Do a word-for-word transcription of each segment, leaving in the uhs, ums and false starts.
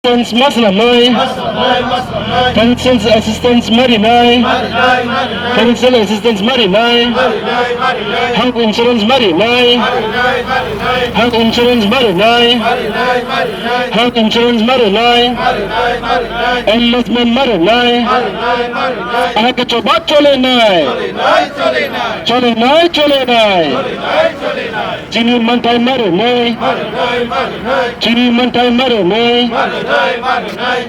Assistance ma swnamnai, financial assistance ma rinai, financial assistance ma rinai, health insurance ma rinai, health insurance ma rinai, health insurance ma rinai, enlistment ma rinai, ahake choba cholenai, cholenai, cholenai. Chini manthai ma rwnai. Chini manthai ma rwnai.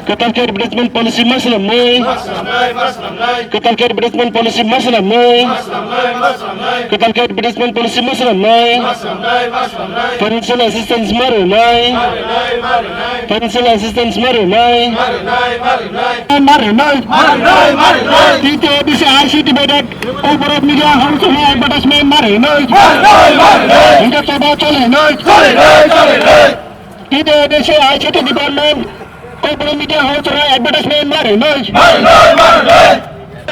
Kwtal khe advertisement policy ma swnamnai. Kwtal khe advertisement policy ma swnamnai. Kwtal khe advertisement policy ma swnamnai. Financial assistance ma rwnai. Financial assistance ma rwnai. Ma rwnai. T T A D C I C T budget. Kokborok media house o advertisement ma rwnai. Hingke choba cholenai. T T A D C I C T department Kokborok media house o advertisement ma rwnai.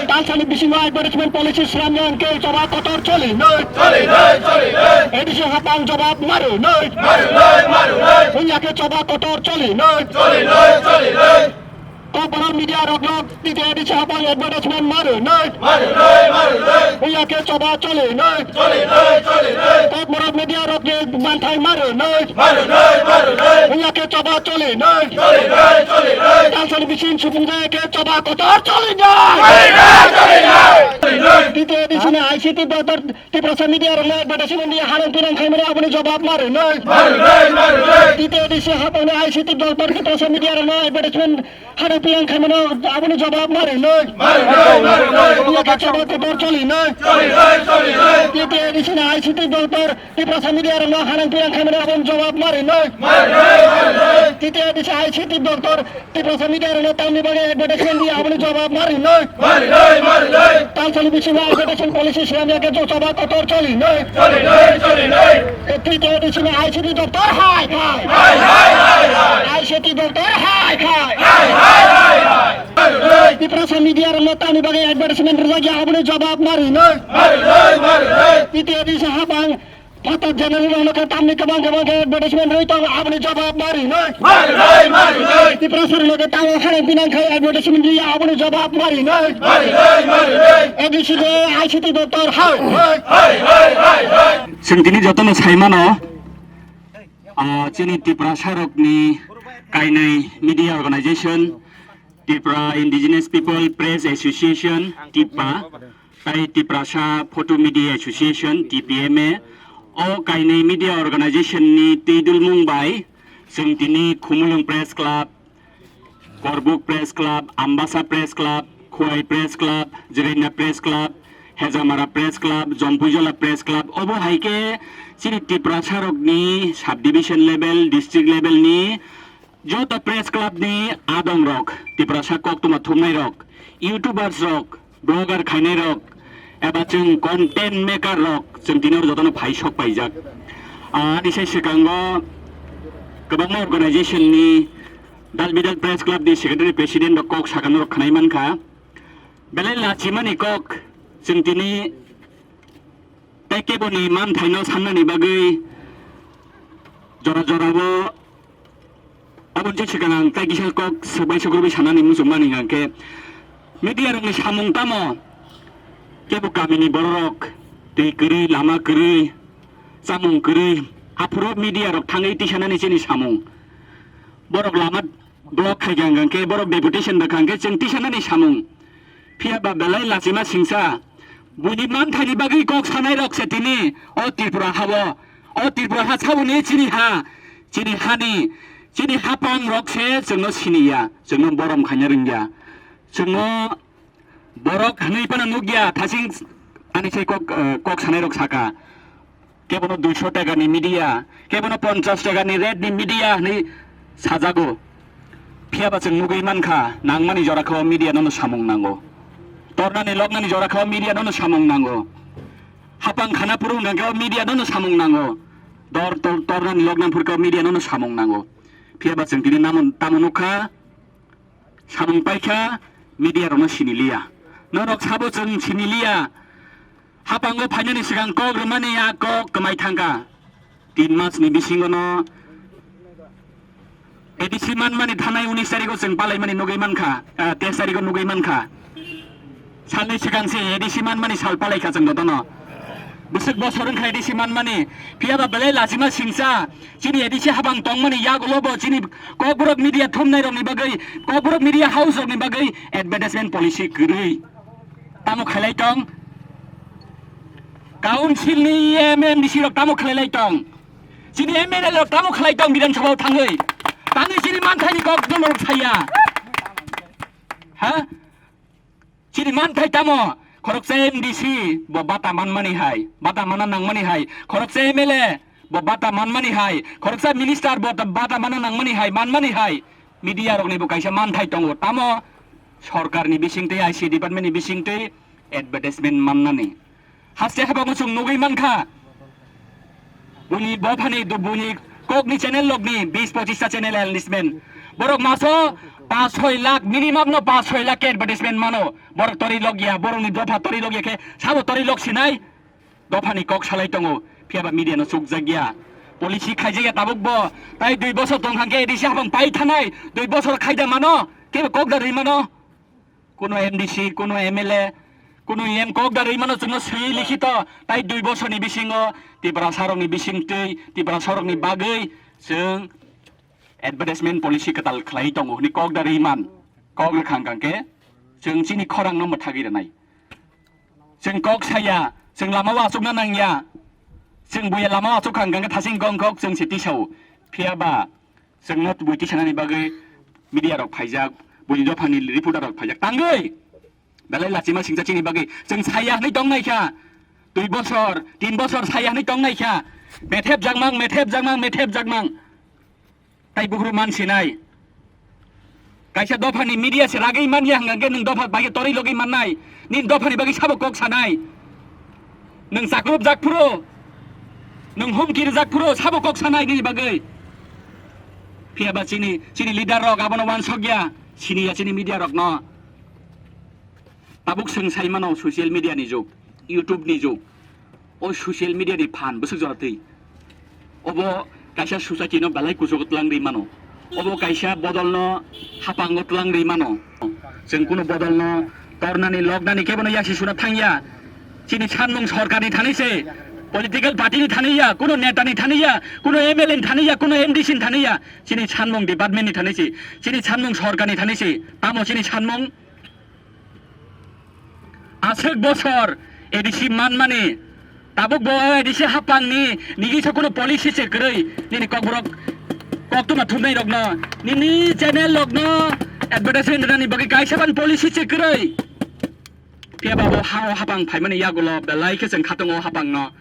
Talsani bisingo advertisement policy swnamya hingke choba kotor cholenai. A D C hapang jobab ma rwnai. Hingya khe choba kotor cholenai. Kokborok media rokno T T A D C hapang advertisement ma rwnai. Hingya khe choba cholenai. Kokborok media rokni manthai ma rwnai. Hingya khe choba cholenai. Talsani bising supung jaya khe choba kotor cholenai. T T A D C ni I C T doptor Tiprasa media rokno advertisement di hanang pinang khaimani aboni jobab ma rwnai. T T A D C hapangni I C T doptor Tiprasa media rokno advertisement Hano tiyang khaimano aboni jawab ma rwnai. Iya khe choba kotor cholinai. T T A D C ni I C T doptor Tiprasa media rokno hanang tiyang khaimano aboni jawab ma rwnai. T T A D C I C T doptor Tiprasa media rokno tamni bagwi advertisement di aboni jawab ma rwnai. Talsani bisingo advertisement policy swnamya khe choba kotor cholinai. T T A D C ni I C T doptor hai khai. I C T doptor hai khai. Tiprasa media rokno tamni bagwi advertisement rwjak ya aboni jawab ma rwnai. T T A D C hapang phatar general rokno khe tamni kwbang kwbang khe advertisement rwi tongo aboni jawab ma rwnai. Tiprasa rokno khe tamo hanang pinang khai advertisement rwi ya aboni jawab ma rwnai. A D C khe I C T doptor hai. Chwng tini jotono sai mano, ah, chini Tiprasa rokni kainwi media organization, Tripura Indigenous People Press Association, TIPPA, tai Tiprasa Photo Media Association, T P M A, o kainwi media organization ni twi dulmung bai chwng tini Khumulwng Press Club, Korbuk Press Club, Ambasa Press Club, Khowai Press Club, Jirania Press Club, Hejamara Press Club, Jompuijola Press Club, obo hai khe chini Tiprasa rokni sub division level, district level ni joto press club ni adong rok, Tiprasa koktwma thumnai rok, YouTubers rok, blogger khainai rok, eba chwng content maker rok, chwng tini oro jotono phai sok paijak. Ah, ani sai swkango kwbangma organization ni Dal Bidal Press Club ni secretary president rok kok sakano rok khnai mankha. Belai lachimani kok chwng tini tei keboni manthaino sannani bagwi jora jorao aboni se swkang ang tei kisa kok swbai sukrubwi sanani muchungmani hwnkhe media rokni samung tamo kebo kamini bororok twi kwrwi lama kwrwi chamung kwrwi aphuru media rok thangwi tisanani chini samung borok lama block khai kha hwnkhe borok deputation rwkha hwnkhe chwng tisanani samung. Phiya ba belai lachima singsa. Buini manthaini bagwi kok sanai rok se tini o Tripura hao. O Tripura ha saboni chini ha. Chini hani, chini hapang rok se chwngno siniya. Chwngno borom khaina rwngya. Chwngno borok hwnwi phano nukya thasing ani se kok, eh, kok sanai rok saka. Kebono duiso taka ni media, kebono ponchas taka ni rate ni media hinwi sajago. Phiya ba chwng nugwi mankha, nangmani jora khe o media nono samung nango. Tornani loknani jora khe o media nono samung nango. Hapang khana phuru hwnkha khe o media nono samung nango. Dor tor-, tornani loknani phuru khe o media nono samung nango. Phiya ba chwng tini namo tamo nukha, samung paikha, media rokno siniliya. Norok sabo chwng siniliya. Hapango phainani swkang kok rwmani a kok kwmai thangkha. Tin masni bisingono A D C manmani thanai unis tarigo chwng palaimani nugwi mankha, ah, teis tarigo nugwi mankha. Salni swkang se A D C manmani sal palaikha chwng jotono. Bwswk bosor wngkha A D C manmani, phiyaba belai lachima singcha. Chini A D C habang tongmani yagulo bo chini Kokborok media thumnairokni bagwi, Kokborok media house rokni bagwi advertisement policy kwrwi. Tamo khailai tong? Council ni M M D C rok tamo khailai tong? Chini M L A rok tamo khlai tong Bidhan Sabha o thangwi? Tangwi chini manthaini kok norok saya. Ha? Chini manthai tamo? Khoroksa M D C bo bata manmani hai, bata mana nangmani hai, khoroksa M L A bo bata manmani hai, khoroksa minister bo ta-, bata mana nangmani hai, manmani hai. Media rokni bo kaisa manthai tongo. Tamo? Sorkarni bisingtwi I C department ni bisingtwi advertisement mannani. Haste habango chwng nugwi mankha. Buni bophani do buni kokni channel lokni bis pochista channel enlismen. Borok maso paanch soi lakh, minimum no paanch soi lakh ke advertisement mano. Borok tori logya, borokni dopha tori logya khe sabo tori lok sinai. Dophani kok salai tongo, phiyaba media no chukjakya. Policy khaijakya tabuk bo, tai dui bosor tongkha khe A D C habang pai thanai, dui bosor khaida mano, kebo kok da rwi mano. Kuno M D C, kuno M L A, kuno M kok da rwi mano chwngno swi likhito, tai dui bosorni bisingo Tiprasa rokni bisingtwi, Tiprasa rokni bagwi chwng advertisement policy kwtal khlai tongo hwnwi kok da rwi man. Kok rwkha hwnkha khe chwng chini khorang no mwthagwi rwnai. Chwng kok saya, chwng lama o achukna nangya, chwng buya lama o achukha hwnkha khe thasing kong kok chwng se tisao. Phiyaba chwngno bui tisanani bagwi media rok phaijak, buini dophani reporter rok phaijak tangwi. Belai lachima singcha chini bagwi chwng saya hwnwi tongnaikha. Dui bosor, tin bosor saya hwnwi tongnaikha. Methep jakmang, methep jakmang, methep jakmang. Tai buhru man sinai. Kaisa dophani media se ragwi manya hwnkha khe nwng dopha bai torwi logwi mannai. Nini dophani bagwi sabo kok sanai. Nwng chakrupjak phuru, nwng humki rwjak phuru sabo kok sanai nini bagwi. Phiyaba chini, chini leader rok abono wansokya, siniya chini media rokno. Tabuk chwng sai mano social media ni jug, YouTube ni jug. O social media ni phan bwswk jora twi. Obo kaisa society no belai kuchugo twlang rwi mano. Obo kaisa bodol no hapang o twlang rwi mano. Chwng kuno bodol no tornani, loknani kebo no yasi suna thangya. Chini sanmung sorkar ni thani se, political party ni thani ya, kuno neta ni thani ya, kuno M L A ni thani ya, kuno M D C ni thani ya. Chini sanmung department ni thani se, chini sanmung sorkar ni thani se. Tamo chini sanmung? Aswk bosor A D C manmani, tabuk bo A D C hapangni nigisa kuno policy se kwrwi, nini kokborok koktwma thumnai rokno, nini channel rokno advertisement rwnani bagwi kaisa ban policy se kwrwi. Phiya ba bo ha o hapang phaimani yagulo belai khe chwng khatungo hapangno,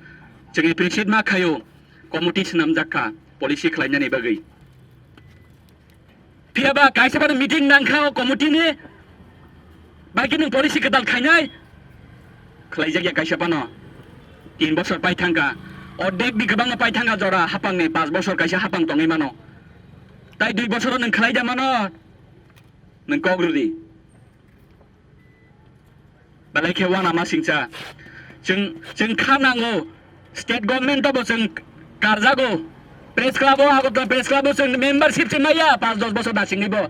chwngni president ma khaio committee swnamjak kha policy khlainani bagwi. Phiya ba kaisa phano meeting nang kha o committee ni, bai khe nwng policy kwtal khainai? Khlaijak ya kaisa phano. Tin bosor pai thang kha, ordek ni kwbangma pai thang kha jora hapang ni, panch bosor kaisa hapang tongwi mano. Tai dui bosor o nwng khlai da mano? Nwng kok rw di. Belai khe uanama singcha. Chwng, chwng kha nango. State government o bo chwng karjago. Press club o, Agartala Press Club o chwng membership se maya, panch dos bosor da singni bo.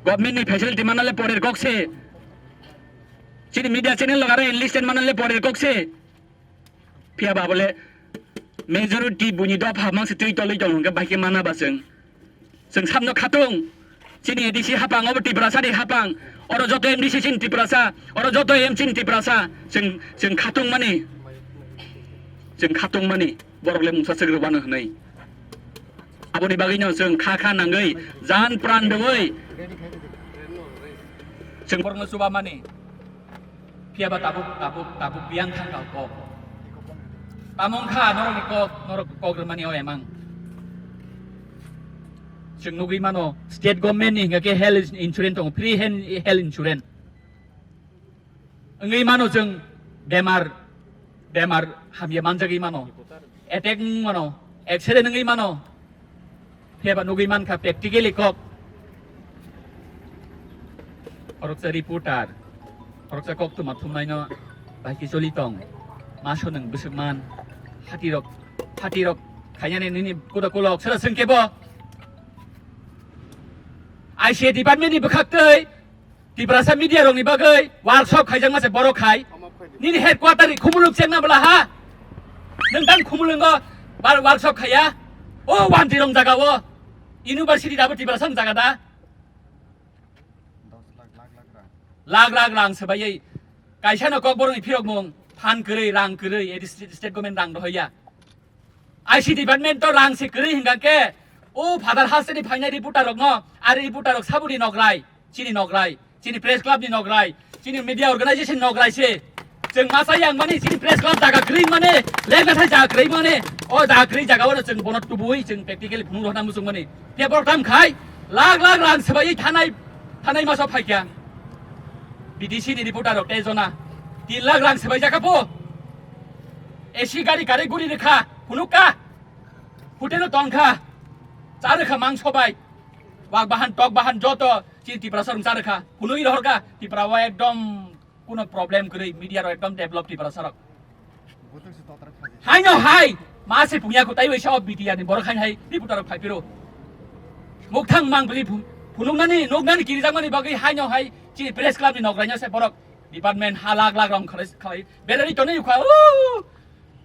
Government ni facility manale porer kok se. Chini media channel logare enlisted manale porer kok se. Phiya ba bole majority buini dopha mangsi twi tolwi tong hwnkhe bai khe mana ba chwng. Chwng samno khatung. Chini A D C hapang, obo Tiprasa ni hapang. Oro joto M D C chini Tiprasa, oro joto M chini Tiprasa. Chwng, chwng khatung mani. Chwng khatung mani. Borok le mungsa swk rwbano hwnwi. Aboni bagwino chwng kha kha nangwi, jan pran dongwi chwng borokno chuba mani. Phiya ba tabuk, tabuk, tabuk biyang thang kha kok. Tamo wng kha norokni kok, norok kok rwmani o emang. Chwng nugwi mano, state government ni hingkha khe health insurance tongo, free hen-, health insurance. Wngwi mano chwng bemar, bemar hamya manjagwi mano. Attack wng mano, accident wngwi mano. Phiya ba nugwi mankha practically kok. Khoroksa reporter, khoroksa koktwma thumnaino bai khe choli tong. Ma sonung bwswk man, hatirok, hatirok khainani nini kuda kulok sara swngkhe bo. I C A department ni bwkhak twi Tiprasa media rok ni bagwi workshop khaijak ma se borok khai. Nini headquarter ni Khumulwng chengna bwla ha. Nwng tang Khumulwngo bar workshop khaiya. O wanti rong jaga o. University dabo Tiprasa ni jaga da. Lakh lakh rang swbaiwi kaisa no kokborok ni phirokmung phan kwrwi rang kwrwi edi state, state government rang rohoya. I C department to rang se kwrwi hingka khe o Father Hasteni phainai reporter rokno ari reporter rok sabuni nokrai chini nokrai chini press club ni nokrai chini media organization nokrai se. Chwng masa yang mani chini press club jaga kwrwi mani lekna thai jaga kwrwi mani o jaga kwrwi jaga o chwng bono tubui chwng practically phunuk rohna muchung mani. Paper tam khai lakh lakh rang swbaiwi thanai thanai masa phaikya. B D C ni reporter rok tei jona tin lakh rang swbai jaka po. A C gari gari guri rikha phunuk ka. Hotel o tong kha. Cha rikha mangso bai. Wak bahan tok bahan joto chini Tiprasa rung cha rikha. Phunui rohor ka Tipra o ekdom kuno problem kwrwi media rok ekdom develop Tiprasa rok. Haino hai ma se pungya kutai waisa o B T R ni borok haino hai reporter rok phai phiro. Mukthang mang bili phu-, phunuknani nuknani kirijakmani bagwi haino hai chini press club ni nokraino se borok department ha lakh lakh rong khalai khalai berari tonwi ukha.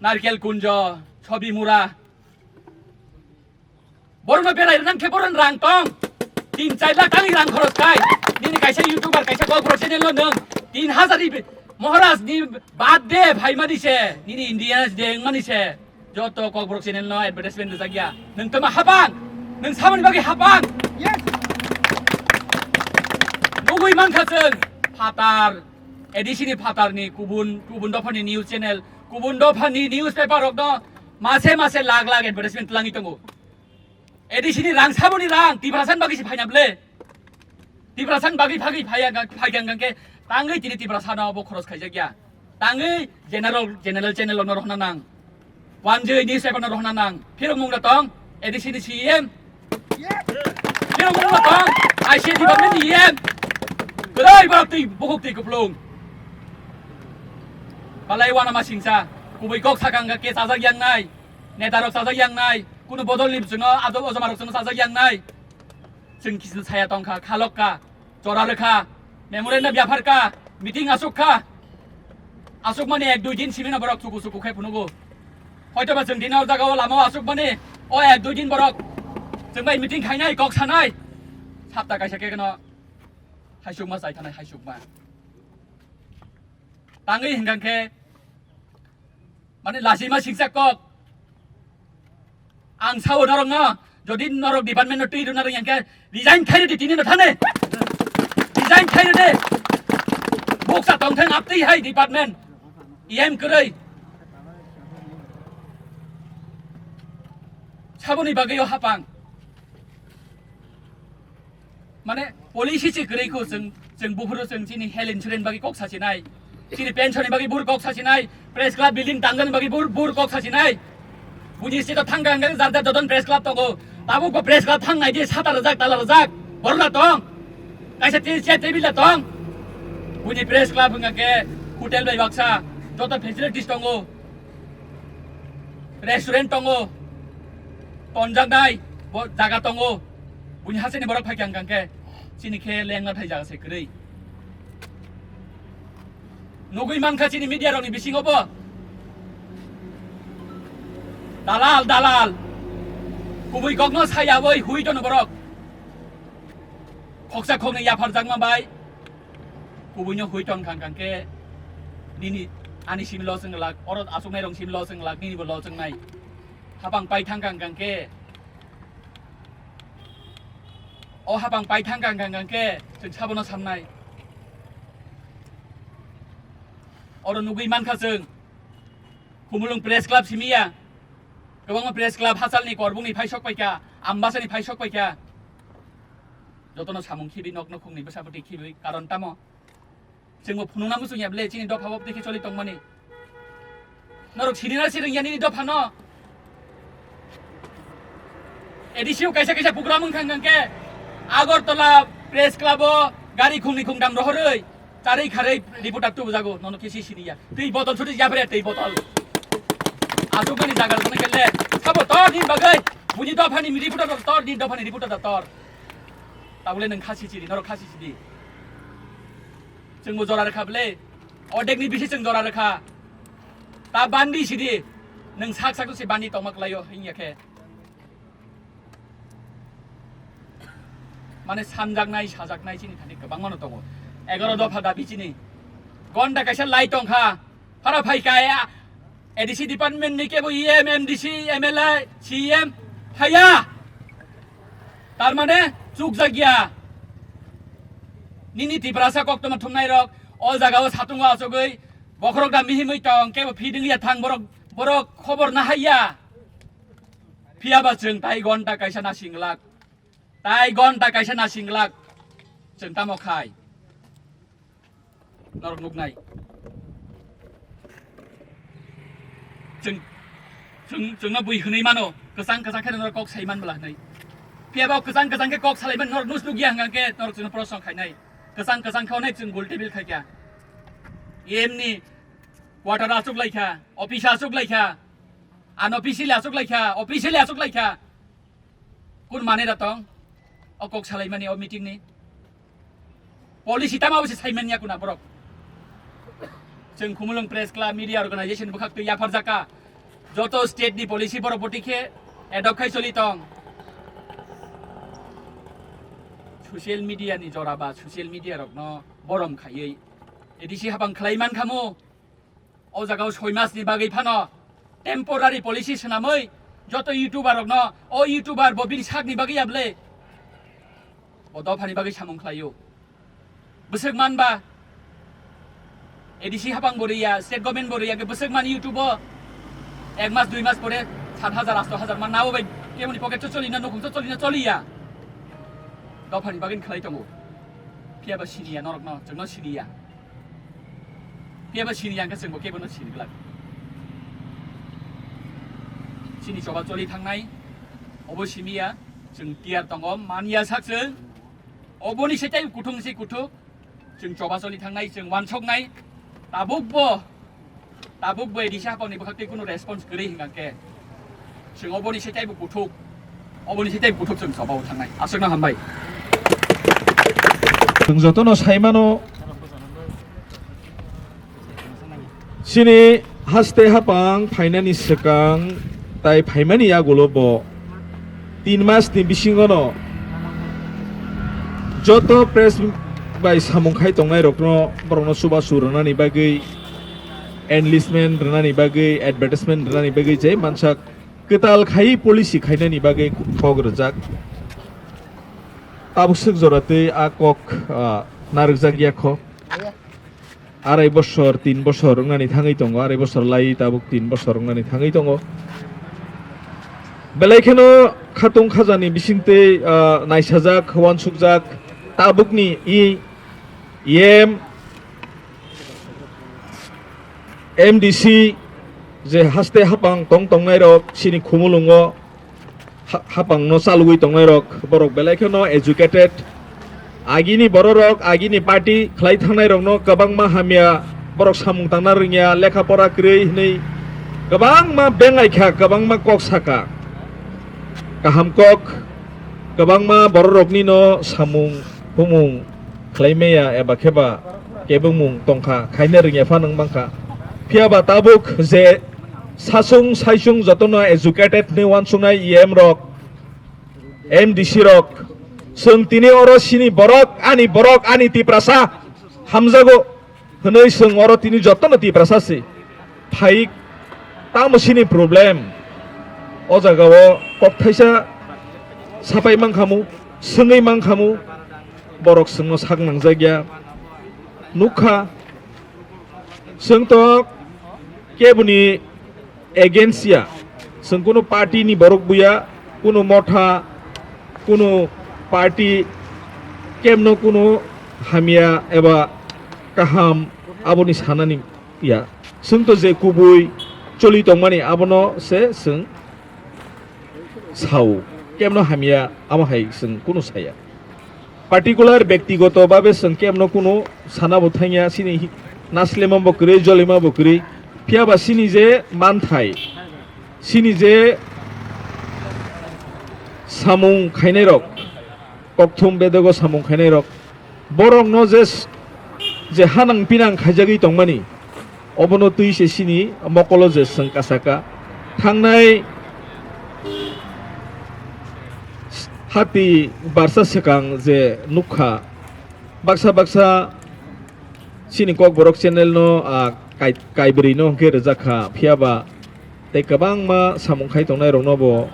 Narkel kunjo, Sobi mura. Borokno berai rwnang khe borokni rang tong. Tin char lakh tangwi rang khoros khai. Nini kaisa YouTuber, kaisa Kokborok channel no nwng tin hazar ri Maharaj ni birthday phaimani se, nini Indians Day wngmani se. Joto Kokborok channel no advertisement rijak ya. Nwng tama hapang. Nwng samani bagwi hapang. Nugwi mankha chwng phatar, A D C ni phatar ni kubun, kubun dopha ni news channel, kubun dopha ni newspaper rok no mase mase lakh lakh advertisement twlangwi tongo. A D C ni rang saboni rang, Tiprasa ni bagwi se phaina ble. Tiprasa ni bagwi phagwi phaiya ga-, phaiya hwnkhe tangwi tini Tiprasa no bo khoros khaijak ya. Tangwi general, general channel no rohna nang. Wanjwi newspaper no rohna nang. Phirok mung da tong, A D C ni C E M. Phirok mung da tong, I C A department ni E M. Kwrwi borok twi bukhuk twi kuplung. Palai wana ma singsa, kubui kok sakang ga ke chajak yang nai. Neta rok chajak yang nai. Kuno bodol ni bwswng no, ado ojoma rok chwng chajak yang nai. Chwng kisil saya tong kha, khalok kha, chora rwkha, memorandum yaphar kha, meeting asuk kha. Asuk mani ek dui din simi no borok chuku chuku khe phunugo. Hoito ba chwng din o jaga o lama o asuk mani o ek dui din borok chwng bai meeting khainai, kok sanai. Sapta kaisa khe no haisukma chai thanai, haisukma. Tangwi hingkang khe Mane lachima singsa kok. Ang sao norok no, jodi norok department no twi rwna rwng yang khe resign khai rwdi tini no thani. Resign khai rwdi. Buksa tong thang aptwi hai department. E M kwrwi. Saboni bagwi o hapang. Mane policy se kwrwi kho chwng, chwng buphuru chwng chini health insurance bagwi kok sasinai, chini pension ni bagwi bur kok sasinai, press club building tangjani bagwi bur, bur kok sasinai. Buji state o thang thang jar jar joton press club tongo. Tabuk bo press club thang nai di sata rwjak tala rwjak. Borok da tong. Kaisa te chair table da tong. Buji press club wngkha khe hotel bai baksa joto facilities tongo. Restaurant tongo, tonjaknai bo jaga tongo, buini hasteni borok phaikha hwnkha khe chini khe lengna thai jaga se kwrwi. Nugwi mankha chini media rokni bisingo bo dalal, dalal, kubui kokno sayawi hui tono borok. Khoksa khoknwi yapharjakma bai kubuino hui tong kha hwnkha khe nini ani simi loss wng glak, oro achuknai rok simi loss wng glak, nini bo loss wngnai. Hapang pai thang kha hwnkha khe, o hapang pai thang kha hwnkha khe chwng sabono samnai. Oro nugwi mankha chwng Khumulwng Press Club simi ya, kwbangma Press Club hachalni korbungni phai sok paikha, Ambasani phai sok paikha. Jotono samung khibi, nokno khungni bwsapoti khibi, karon tamo? Chwngbo phunukna muchung ya ble, chini dopha bo twi khe choli tongmani. Norok sinina sirwng ya nini dopha no. A D C o kaisa kaisa program wngkha hwnkha khe Agartala Press Club o gari khungni khungdam rohorwi. Charwi kharwi reporter tubujago, nono khe si siniya. Twi botol suti yapre twi botol. Asukmani jaga rwkhe le. Sabo tor ni bagwi, buini dophani reporter da tor, ni dophani reporter da tor. Abole nwng khasi chiri, norok khasi chidi. Chwngbo jora rwkha bole. Odekni bisi chwng jora rwkha. Ta bandi sidi. Nwng sak sak se bandi tongma klaio hinya khe. Mane sanjaknai, sajaknai chini thani kwbangma no tongo. Egaroh dopha dabi chini. Gonda kaisa lai tongkha. Phara phai kaya. A D C department ni kebo E M, M D C, M L A, C M phaiya. Tar mane chukjakya. Nini Tiprasa koktwma thumnai rok o jaga o satungo achugwi bokhorok da mihimwi tong kebo feeding ya thang borok, borok khobor nahaiya. Phiyaba chwng tai gonta kaisa nasinglak. Tai gonta kaisa nasinglak. Chwng tamo khai. Norok nuknai. Chwng, chwng, chwngno bui hwnwi mano. Kwchang kwchang khe norok kok sai man bwla hwnwi. Phiyaba kwchang kwchang khe kok salai man norok nus nukya hwnkha khe norok chwngno proshno khainai. Kwchang kwchang khe onek chwng gul table khaikha. Emni quarter achuk laikha, office achuk laikha. Unofficially achuk laikha, officially achuk laikha. Kun mane da tong? O kok salaimani o meeting ni. Policy tama bo se saiman ya kuna borok. Chwng Khumulwng Press Club Media Organization bwkhak twi yapharjaka. Joto state ni policy borok boti khe adopt khai choli tong. Social media ni jora ba social media rok no borom khaiwi A D C habang khlai man khamu. O jaga o soi mas ni bagwi phano temporary policy swnamwi joto YouTuber rokno o YouTuber bo bini sakni bagwi ya bwle bo dophani bagwi samung khlaio. Bwswk manba A D C hapang bo riya, state government bo riya, ke bwswk man YouTube o ek mas dui mas pore sat hajar, asto hajar man nabo bai kemoni pocket o choli na, nukhung o choli na, choli ya. Dophani bagwi khlai tongo. Phiya ba siniya norokno, chwngno siniya. Phiya ba siniya hwnkhe chwngbo kebono sini glak. Chini choba choli thangnai, obo simiya, chwng tiyar tongo, manya sak chwng. Oboni se tei kuthung se kuthuk, chwng choba choli thangnai, chwng wansoknai, tabukbo Tabuk bai risa hapangni bwkhak tei kunu response kwrwi hwnkha khe, chwng oboni se teibo kuthuk, oboni se teibo kuthuk chwng chobao thangnai. Aswkno hambai. Chwng jotono sai mano, chini haste hapang phainani swkang tai phaimani yagulo bo tin mas ni bisingono joto press bai samung khai tongnai rokno, borokno chubachu rwnani bagwi, enlistment rwnani bagwi, advertisement rwnani bagwi je mansak kwtal khai policy khainani bagwi kok rwjak. Tabuk swk jora twi a kok, ah, narwkjak ya kho. Arai bosor, tin bosor wngnani thangwi tongo, arai bosor lai tabuk tin bosor wngnani thangwi tongo. Belai kheno khatung khajani bisingtwi, ah, naisajak, uansukjak, tabukni i, em, M D C je haste hapang tong tongnairok chini Khumulwngo ha-, hapangno chalwi tongnairok, borok belai kheno educated. Agini bororok, agini party khlai thangnairokno kwbangma hamya, borok samung tangna rwngya, lekha pora kwrwi hwnwi kwbangma bengai kha, kwbangma kok saka. Kaham kok, kwbangma bororoknino samung humung khlai maya eba kheba kebengmung tongkha, khaina rwngya phano wng mankha. Phiya ba tabuk je sachung saichung jotono educated hwnwi uansuknai E M rok, M D C rok, chwng tini oro chini borok, ani borok, ani Tiprasa hamjago hwnwi chwng oro tini jotono Tiprasa se phai tamo chini problem. O jaga o kok thaisa sapai mankhamu, swngwi mankhamu, borok chwngno sak nangjak ya. Nukha, chwng to keboni against ya, chwng kunu party ni borok buya, kunu motha, kunu party kemno kunu hamya eba kaham aboni sanani ya. Chwng to je kubui choli tongmani abono se chwng sao, kemno hamya amo hai chwng kunu saya. Particular bektigoto babe chwng kemno kunu sana bo thangya, chini hi-, naslema bo kwrwi, jolima bo kwrwi. Phiya ba chini je manthai, chini je samung khainai rok, kokthum bedego samung khainairok, borokno je s-, je hanang pinang khaijagwi tongmani, obono twi se sini mokolo je swng kasaka. Thangnai hati barsa swkang je nukha, baksa baksa chini Kokborok channel no, ah, kai-, kaibrwi no hwnkhe rwjak kha, phiya ba tei kwbangma samung khai tongnai rokno bo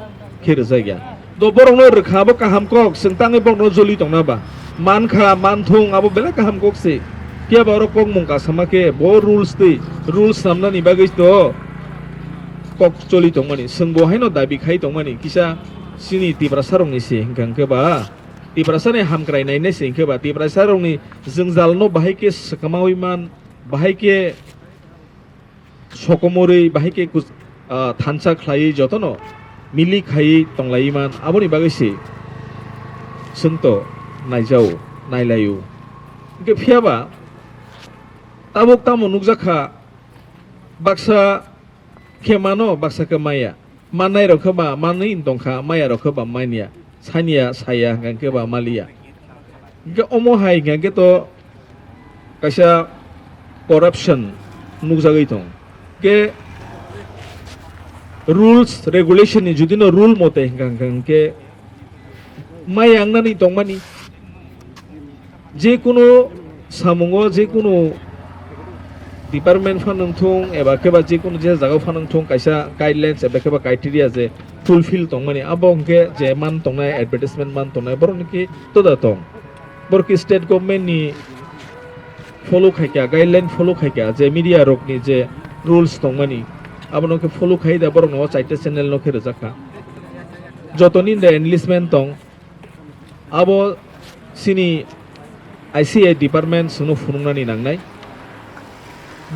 khe rwjak ya. Do borokno rwkha bo kaham kok, chwng tangwi borokno joli tongna ba. Man kha, man thung, abo belai kaham kok se. Phiya ba oro kok mung kasama khe bo rules twi, rules swnamnani bagwi to kok choli tongmani. Chwng bo haino dabi khai tongmani kisa chini Tiprasa rokni se hwnkha hwnkhe ba. Tiprasani hamkrai nainai se hwnkhe ba, Tiprasarokni jwngjalno bahai khe swkamawi man, bahai khe sokomorwi, bahai khe kus-, ah, thansa khlaiwi jotono milik khaiwi tonglaiwi man, aboni bagwi se chwngto naijao, nailaio. Hwnkhe phiya ba tabuk tamo nukjak kha, baksa khe mano, baksa khe maya. Mannai rok khe ba manwi tong kha, maya rok khe ba manya. Sanya, saya hwnkha khe ba maliya. Hwnkhe omo hai hwnkha khe to kaisa corruption nukjagwi tong. Khe rules, regulation ni judino rule mote hwnkha hwnkha khe maya wngnani tongmani. Jekunu samungo, jekunu department phano wngthung, eba khe ba jekunu je jaga phano wngthung, kaisa guidelines eba khe ba criteria je fulfill tongmani, abo hwnkhe je man tongnai, advertisement man tongnai, borok niki toda tong. Borok ki state government ni follow khaikha, guideline follow khaikha, je media rokni je rules tongmani, abono khe follow khai da, borokno o chaita channel no khe rwjak kha. Jotoni da enlistment tong, abo chini I C I department chwngno phunuknani nangnai.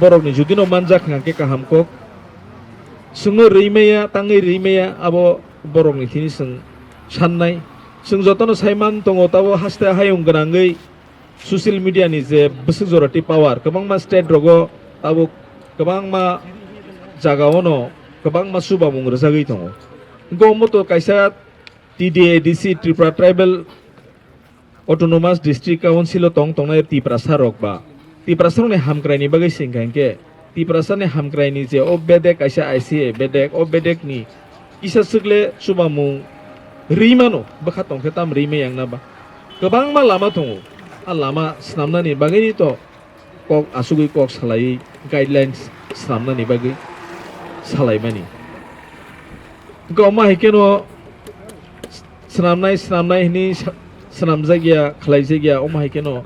Borokni judino manjak hwnkha khe kaham kok. Chwngno rwi maya, tangwi rwi maya, abo borokni thini chwng sannai. Chwng jotono sai man tongo, tabo haste hayung gwnangwi social media ni je bwswk jorati power, kwbangma state rogo tabuk kwbangma jagao no kwbangma chubamung rwjagwi tongo. Hwnkhe omo to kaisa T D A D C, Tripura Tribal Autonomous District Council o tong tongnai Tiprasa rok ba, Tiprasa rokni hamkrai ni bagwi se hwnkha hwnkhe Tiprasa ni hamkrai ni je o bedek kaisa I C A bedek, o bedek ni kisa swkle chubamung rwi mano, bwkha tongkhe tam rwi maya wngna ba. Kwbangma lama tongo, a lama swnamnani bagwi ni to kok asugwi kok salaiwi guidelines swnamnani bagwi salaimani. Hwnkhe omo hai kheno swnamnai, swnamnai hwnwi sa-, swnamjak ya, khlaijak ya, omo hai kheno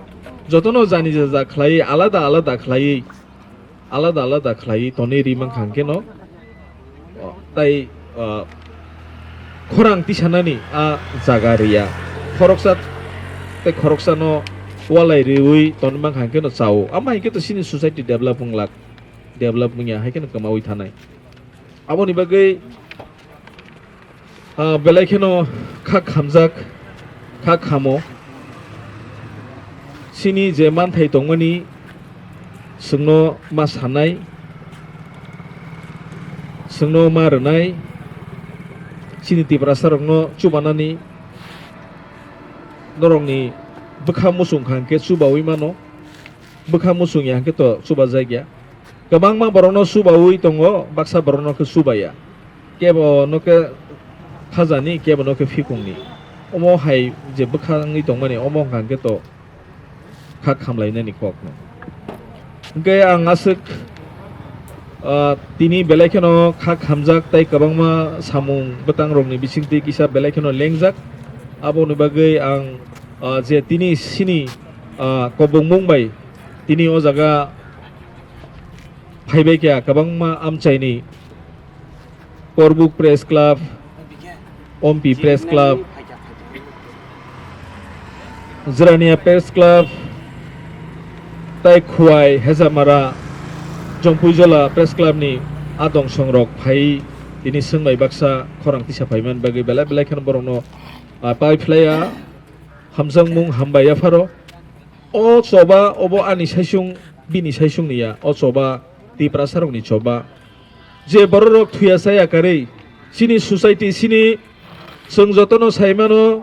jotono jani jaja khlaiwi, alada alada khlaiwi, alada alada khlaiwi tonwi ri mankha hwnkhe no, o, tai, o, khorang tisanani a jaga riya. Khoroksa tei khoroksano walai riwi tonwi mankha hwnkhe no chao. Amo hai khe to chini society develop wng lak, develop wngya hai kheno kwmawi thanai. Aboni bagwi, ah, belai kheno kha khamjak, kha khamo. Chini je manthai tongmani, chwngno ma sanai, chwngno ma rwnai, chini Tiprasa rokno chubanani, norokni bwkha muchung kha hwnkhe chubawi mano, bwkha muchung ya hwnkhe to chubajak ya. Kwbangma borokno chubawi tongo, baksa borokno khe chubaya. Kebo no khe khajani, kebo no khe phikungni. Omo hai je bwkha wngwi tongmani, omo wngkha hwnkhe to kha khamlainani kokno. Hwnkhe ang aswk, ah, tini belai kheno kha khamjak tei kwbangma samung bwtangrokni bisingtwi kisa belai kheno lengjak. Aboni bagwi ang, ah, je tini sini, ah, kobongmung bai tini o jaga phaibai kha kwbangma amchaini Korbuk Press Club, Ompi Press Club, Jirania Press Club, tai Khuwai, Hezamara, Jompuijola Press Club ni adong songrok phai tini swngbai baksa khorang tisa phaiman bagwi belai belai kheno borokno, ah, pai phlaiya, hamjakmung hambai yapharo. O choba obo ani saisung, bini saisung ni ya, o choba Tiprasa rokni choba. Je bororok thuya chaya karwi, chini society, chini chwng jotono saimano,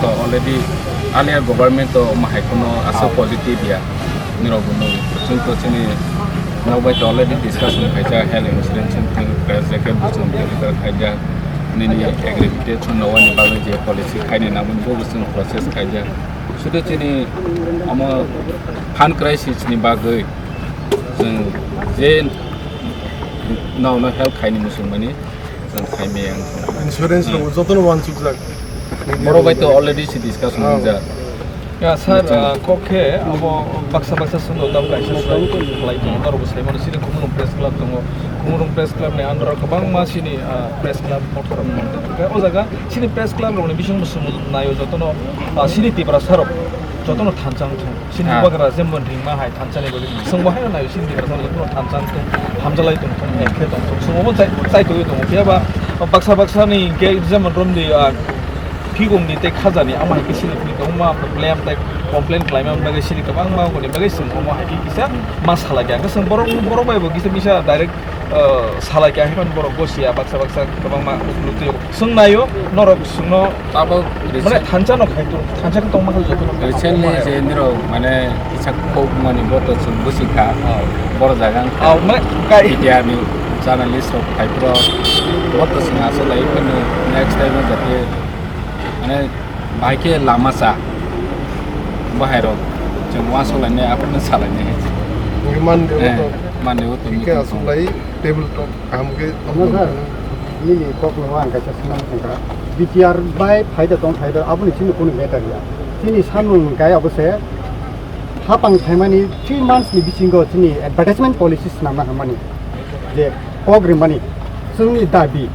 to already earlier government to omo hai kheno aswk positive ya. Nirok bo nung chwng to chini nok bai to already discussion khaijak health insurance wngthang, press jacket bo chwng deliver khaijak. Nini agriculture chwng nowani bagwi je policy khaini nangmani bo chwng process khaijak. Sudu chini omo fund crisis ni bagwi chwng je nokno help khaini muchungmani chwng khaimaya wngkha. Insurance rok jotono wansukjak. Borok bai to already se discussion wngjak. Ya, sir, ah, kok khe abo baksa baksa swngo, tamo kaisa swngo khlai tongo, norokbo sai mano, chini Khumulwng Press Club tongo, Khumulwng Press Club ni under o kwbangma chini, ah, press club kotor rok tongo. Hwnkhe o jaga chini press club rokni bisingtwi chwng naio jotono, ah, chini Tiprasa rok jotono thansa wngthung. Chini bubagra jemon ringma hai thansa ni bagwi chwngbo haino naio chini Tiprasa rok jotono thansa wngthung, hamjalai tongthung, hwnkhe tongthung. Chwngbo chai, chai tongwi tongo. Phiya ba baksa baksa ni hwnkhe jemon romdi, ah, phigong ni tei khaja ni amo hai khe chini phini tongma blame tei complain khlaima bagwi chini kwbangma wngkha ni bagwi chwng omo hai khe kisa ma salai kha. Hwnkhe chwng borok, borok bai bo kisa misa direct O, salai khe ahai phano borok gosiya, baksa baksa kwbangma ukluk twi swng naio, norok swngno Abo mane recent-, thansa no khai tong, thansa khe tongma khe joto no recently je nirok mane kisa khok mani bo to chwng busi kha. Oh. Boro jaga wngkha. Oh, mane kai B T R ni journalist rok khai pro bo to chwng aswk lai phano next time o jate mane bahai khe lama cha bahai rok chwng uansuk lainai aphano salainai. Mande Eh, o to mande o to thik khe meeting aswk tong. Lai table talk kaham khe tong. Sir, nini kok no ang kaisa swnam thangkha. B T R bai phaida tong phaida aboni chini kunu matter ya. Chini samung kai abo se hapang phaimani three months ni bisingo chini advertisement policy swnamna hamani je kok rimani chwngni dabi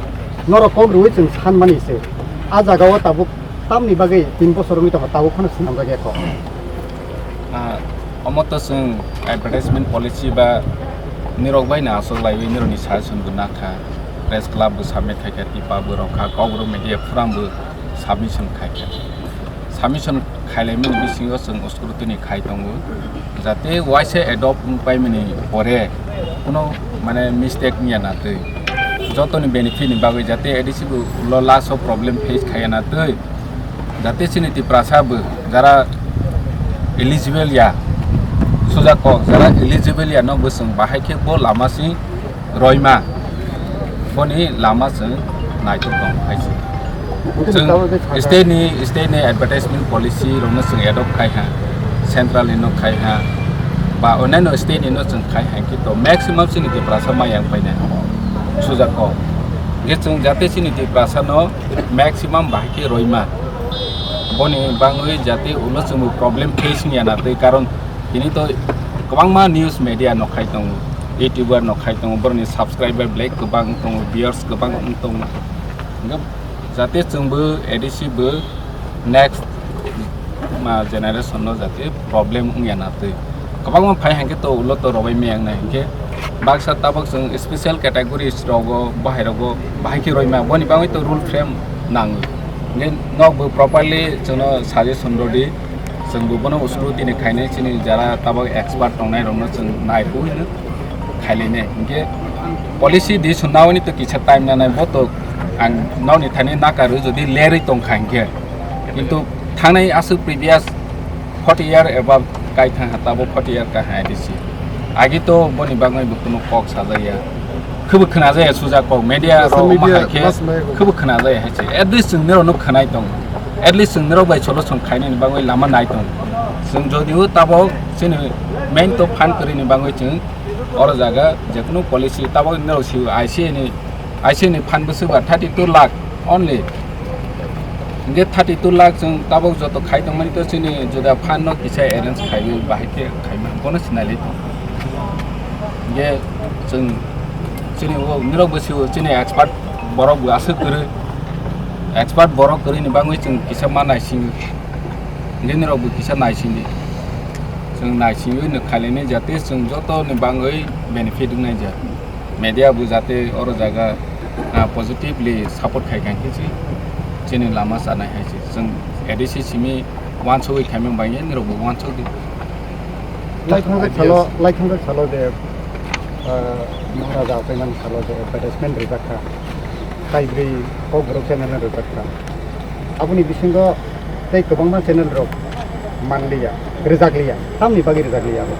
norok kok riwi chwng sanmani se. A jaga o tabuk tamni bagwi tin bosor wngwi tongo tabuk phano swnamjak ya kok. Ah, omo to chwng advertisement policy ba nirok bai no aswk laiwi nirokni suggestion bo nakha. Press club bo submit khaikha, tipa bo rokha, Kokborok media forum bo submission khaikha. Submission khailaimani bisingo chwng scrutiny khai tongo. Jate waisa adopt wng paimani pore kuno mane mistake wngya na twi. Jotoni benefit ni bagwi jate A D C bo ulo last o problem face khaiya na twi. Jate chini Tiprasa bo jara eligible ya, suja kok jara eligible ya no bo chwng bahai khe bo lama si roima boni lama chwng naitok tong hai se. Chwng state ni, state ni advertisement policy rokno chwng adopt khai ha, central ni no khai ha, ba onyaino state ni no chwng khai ha, khe to maximum chini Tiprasa mayang painai suja kok. Hingke chwng jate chini Tiprasa no maximum bahai khe roima. Boni bangwi jate ulo chwngbo problem face wngya na twi, karon tini to kwbangma news media no khai tongo, YouTuber no khai tongo, boroni subscriber belai kwbang wng tongo, viewers kwbang wng tongo. Hingke jate chwngbo A D C bo next ma generation no jate problem wngya na twi. Kwbangma phai hangkhe to ulo to robai maya wngnai hingkhe baksa tabok chwng special categories rogo, bahai rogo bahai khe roima boni bagwi to rule frame nango. Hingkhe nokbo properly chwngno suggestion rwdi, chwngbo bono scrutiny khainai chini jara tabok expert tongnai rokno chwng naiphuru hino khailainai. Hingkhe policy di sunnauni to kisa time nanai bo to ang nokni thani nakarwi jodi lerwi tongkha hingkhe. Kintu thangnai aswk previous forty year above kai thang ha, tabo forty year ka hai disi. Agi to boni bagwi bo kuno kok sajaya. Khubu khna jaya suja kok media ro ma hai khe khubu khna jaya hai se. At least chwng nirok no khnai tong. At least chwng nirok bai solution khainani bagwi lama nai tong. Chwng jodi o tabo chini main to phan kwrwini bagwi chwng oro jaga jekunu policy tabo nirok si I C A ni I C ni phan bwswk ba thirty two lakh only. Hingke thirty two lakh chwng tabok joto khai tongmani to chini juda phan no kisa arrange khaiwi bahai khe khaima bono sinai lai tong. Hingke chwng chini o nirok bwswk chini expert borok bo aswk kwrwi. Expert borok kwrwini bagwi chwng kisa ma naising. Hingke nirok bo kisa naising di. Chwng naisingwi no khailainai jate chwng joto ni bagwi benefit wngnai ja. Media bo jate oro jaga, ah, positively support khai kha hingke se chini lama chanai hai se. Chwng A D C simi wansugwi khaimani bagwi nirok bo wansuk di. Laithang salo, laithang salo je, ah, Maharaja Achaimani salo je advertisement rijak kha. Kaibrwi Kokborok channel no rijak kha. Aboni bisingo tei kwbangma channel rok manliya, rijakliya. Tamni bagwi rijakliya abo?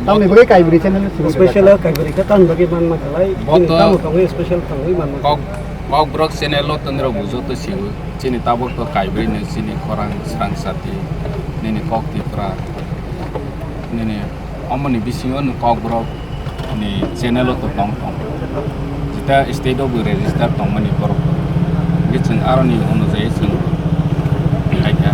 Tamni bagwi kaibrwi channel no simi special rijak kha? Kaibrwi khe tamni bagwi manma khalai, bo chini to tamo tongwi special thangwi manma kok, khalai. Kokborok channel o to nirok bo joto siwo. Chini tabok to kaibrwi no chini khorang srang sati, nini kok Tipra, nini Omoni bisingo no Kokborok ni channel o to tong tong. Jeta state o bo register tongmani borok. Hingke chwng aroni onojai chwng khaikha.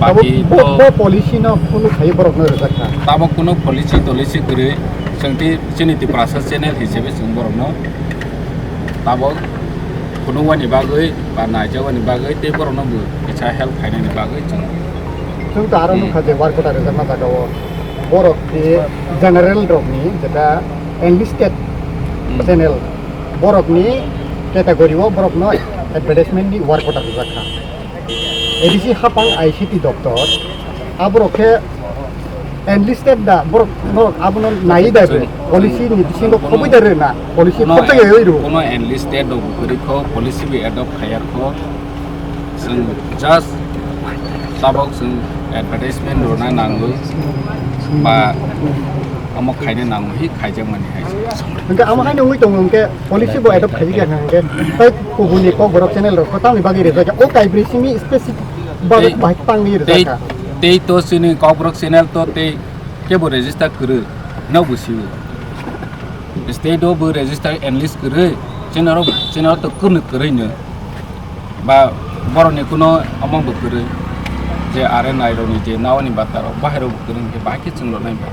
Abo baki bo, to bo policy no follow khai borok no rijak kha. Tabok kuno policy tolicy kwrwi chwng ti chini Tiprasa channel hisabe chwng borok no tabok phunukmani bagwi ba naijakmani bagwi tei borokno bo kisa help khainani bagwi chwng. Chwng to aro Hmm. nukha je work order rijakma jaga o borok je general rokni jeta enlisted Hmm. channel borokni category o borokno advertisement ni work order rijak kha. A D C hapang I C T doptor aborok khe Enlisted da, borok, borok abono nai da bre. Policy ni bisingo khoboi da rw na. Policy khoboi da rw. Kono enlisted rok bo kwrwi kho, policy bo adopt khaiya kho. Chwng just tabok chwng advertisement rwna nango ba omo khaina nango hi khaijakmani hai se. Hwnkhe amo haino wngwi tongo hwnkhe policy bo adopt khaijak ya hwnkhe tei kubuni kokborok channel rok tamni bagwi rijak ya. O kaibrwi simi specific borok bahai tangwi rijak kha. Tei to chini kokborok channel to tei kebo register kwrwi no bo sio. State o bo register enlist kwrwi, chini oro, chini oro to kwrwi kwrwi no. Ba borokni kuno omo bo kwrwi, je are nairokni je nawani bata rok bahai rok bo kwrwi hwnkhe bahai khe chwng rwnai ba.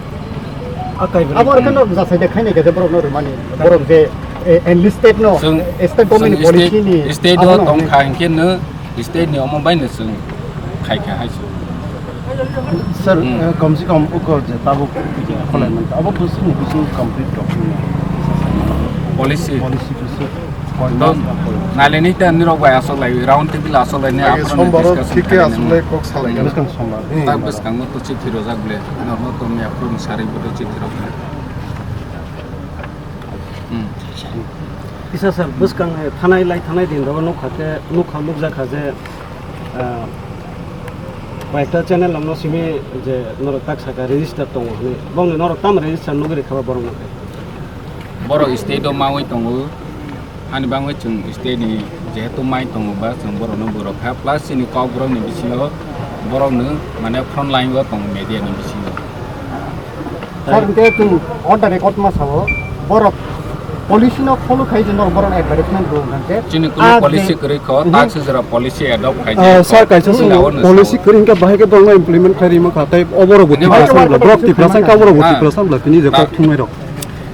Abo rokhe no jasai de khainai khe borok no rwmani. Borok je, eh, enlisted no, chwng, state government ni policy ni state o tong kha hwnkhe no state ni omo bai no chwng khai kha hai se. Sir, hmm, eh, kom se kom uko je tabuk je kholai man abo bwswk ni bisingo complete document policy. Policy bwswk koi mas ba koi. Naleni ta nirok bai asok lai round table asok lai ni age aphuru sombar o discussion thik khe khainai asok lai kok salai. Bwskang sombar. Hmm. Tak bwskang no to chithi rojak ble. Norno to me aphuru sari bodo chithi rok. Hmm. Kisa sir, bwskang, eh, thanai lai thanai din rogo nukha khe, nukha nukjak kha je, ah, kaisa channel rokno simi je norok tak saka register tongo hinwi. Bongni norok tamo register nugwi rikha ba borok no khe? Borok state o mawi tongo. Ani bangwi chwng state ni jehetu mai tongo ba chwng borok no borok kha. Plus chini kok borok ni bisingo borok no mane front line o tongo media ni bisingo. Sir, hwnkhe chwng on the record ma sao, borok policy no follow khai je norok borok advertisement rw hwnkhe. Chini kuno policy kwrwi kho, tak se jora policy adopt khai je. Ah, sir, kaisa policy kwrwi hwnkhe bahai khe borok no implement khai rima kha, tei oborok bo Tiprasa bla, borok Tiprasa khe oborok bo Tiprasa bla, tini je kok thumai rok.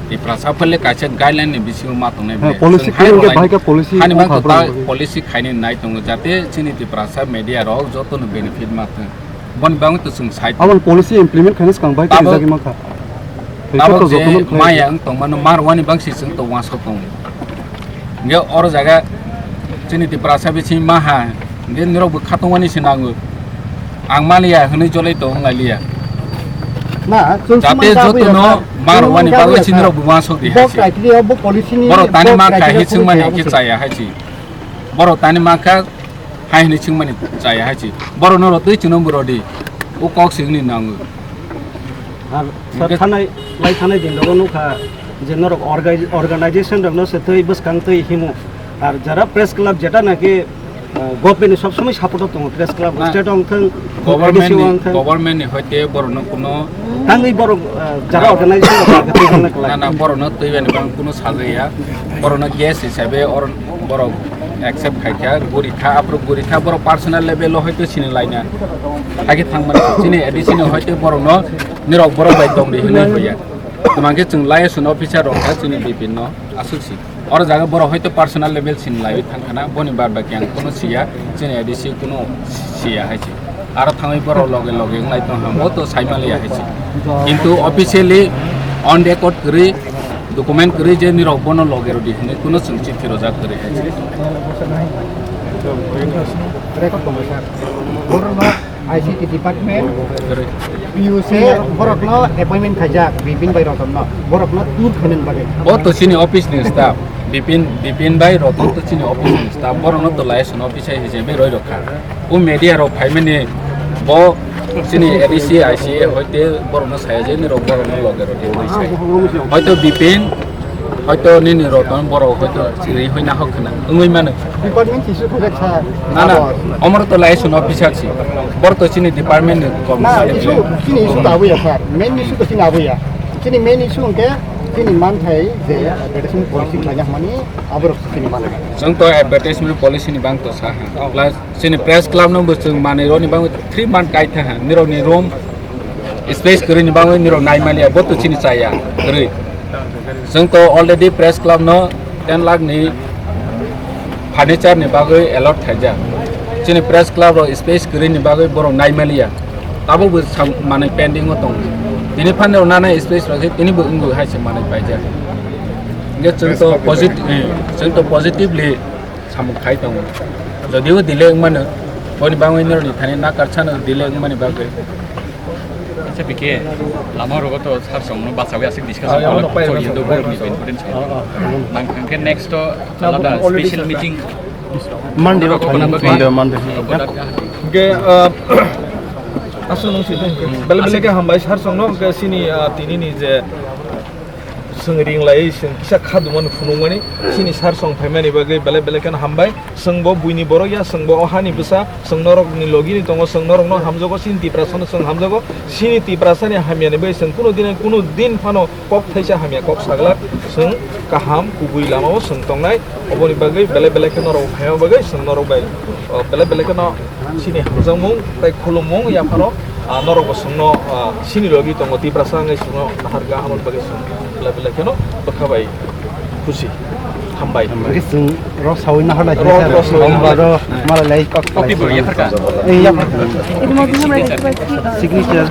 Tiprasa phale kaisa guideline ni bisingo ma tongnai. Policy kwrwi hwnkhe bahai khe policy hani bang ta policy khaini nai tongo, jate chini Tiprasa media rok joto no benefit ma thwng. Boni bagwi to chwng sai tongo. Aboni policy implement khaina swkang bai tabuk, khaijagwi mankha. Tabuk je maya wng tongmano marwani bangsi chwng to uansuk tongo. Hwnkhe oro jaga chini Tiprasa bising maha, hwnkhe nirok bo khatungmani se nango. Ang maliya hwnwi jolai to wng lailiya. Na, chwng jate jotono marwani bagwi chini rok bo uansuk di hai se. Borok tani ma kha hi chwngmani khe chaya hai se. Borok tani ma kha hai hwnwi swngmani chaya hai se. Borokno rw twi chwngno bo rw di. O kok swngni nango. Ar sir, thanai, lai thanai din rogo nukha je norok orga-, organization rokno se twi bwskang twi himo. Ar jara press club jeta naki, ah, government ni sob somoi support o tongo, press club state o wngthang, government ni, government ni hoite borokno kuno tangwi borok, ah, jara organization rok twi hwnna kwlai. Na, na, borokno twi bani bang kuno sajaya. Borokno guest hisabe or borok accept khaikha, gurikha, aphuru gurikha, borok personal level o hoite sini laina. Hakhe thangmani chini A D C ni hoite borokno nirok borok bai tongdi hinwi hoya. Tuma khe chwng liaison officer rok kha chini B P N no aswk si. Oro jaga borok hoite personal level sini laiwi thangkhana, boni bad baki ang kuno siya, chini A D C kuno siya hai se. Aro thangwi borok loge loge wnglai tong ha, bo to saimaliya hai se. Kintu officially on record kwrwi, document kwrwi je nirok bono loge rwdi hinwi kuno chwng chithi rwjak kwrwi hai se. Record tongo sir. Borokno I C T department, P U C, borokno appointment khaijak, Bipin bai Rotonno, borokno tour khainani bagwi. Bo to chini office ni staff, Bipin, Bipin bai Roton to chini office ni staff, borokno to liaison officer hisabe roi rokha. O media rok phaimani bo chini A D C, I C A hoite borokno saya je nirok borokno loge rodi hinwi sai. Hoito Bipin, hoito nini Roton borok hoito chiri hoi na hok khna wngwi mano. Department issue khojak sa. Na, na, omor to liaison officer si. Bor to chini department ni na, issue, chini issue to abuya sir. Main issue to chini abuya. Chini main issue hwnkhe chini manthai je advertisement policy khlaina hwnmani aborok chini manthai. Chwng to advertisement policy ni bang to sa ha. Plus chini press club no bo chwng manwi roni bang three month kai tha ha. Nirok ni room space kwrwi ni bagwi nirok nai maliya, bo to chini chaya kwrwi. Chwng to already press club no ten lakh ni furniture ni bagwi allot khaijak. Chini press club rok space kwrwi ni bagwi borok nai maliya. Tabuk bo sam-, manwi pending o tongo. Tini phano nana space rok khe tini bo wngwi hai se manwi paijak. Hingke chwng to posit-, eh, chwng to positively samung khai tongo. Jodio delay wngmano, boni bagwi norokni thani nakarchano delay wngmani bagwi. Sabike lama rogo to sar song no bachawi asik discussion Ah, ko ano pai ko ano indo pai borok ni ko importance ko. Ah, ah. Nang thangke next to Na alada already special sir. Meeting. Monday ro Ano thangna pai. Monday, Monday. Hingke, ah, aswk nung si tong hingke. Bele bele ke hambai sar song no hingke sini, ah, tini ni je Chwng ring lai, chwng kisa kha dumani phunukmani, chini sar song phaimani bagwi belai belai kheno hambai. Chwng bo buini borok ya, chwng bo o hani bwsa, chwng norok ni logi ni tongo, chwng norok no hamjago, chini Tiprasa no chwng hamjago, chini Tiprasa ni hamya ni bagwi chwng kunu din, kunu din phano kok thaisa hamya kok saglak, chwng kaham kubui lama o chwng tongnai, oboni bagwi belai belai khe norok phaima bagwi chwng norok bai, o belai belai kheno Chini hamjakmung tei khulumung yaphano, ah, norok bo chwngno, ah, chini logi tongo Tiprasa wngwi chwngno naharkha, aboni bagwi chwng belai belai kheno bwkha bai khusi. Hambai. Hwnkhe chwng rok saui naharlai Rok, rok saui naharlai. Ro malai lai kok Copy bo yapharkha. Ei yapharkha. Signature.